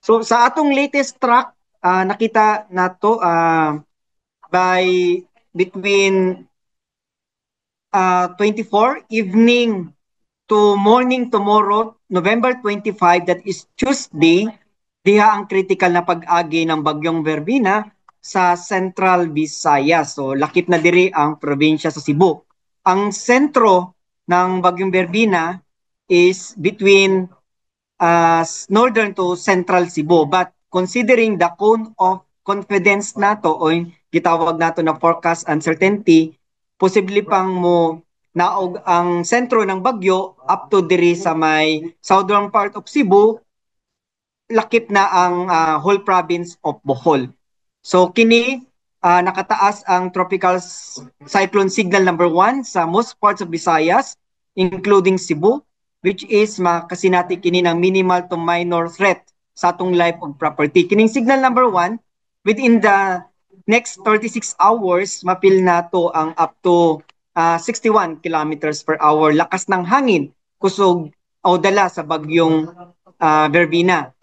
So sa atong latest track, nakita nato by between 24 evening to morning tomorrow, November 25, that is Tuesday, diha ang critical na pag-agi ng bagyong Verbena sa Central Visayas. So lakip na diri ang probinsya sa Cebu. Ang sentro ng bagyong Verbena is between northern to central Cebu. But considering the cone of confidence nato o gitawag nato na forecast uncertainty, posible pang mo naog ang sentro ng bagyo up to diri sa may southern part of Cebu, lakip na ang whole province of Bohol. So kini nakataas ang tropical cyclone signal number 1 sa most parts of Visayas, including Cebu, which is makasinati kini ng minimal to minor threat sa atong life of property. Kining signal number 1, within the next 36 hours, ma-feel nato ang up to 61 kilometers per hour lakas ng hangin kusog o dala sa bagyong Verbena.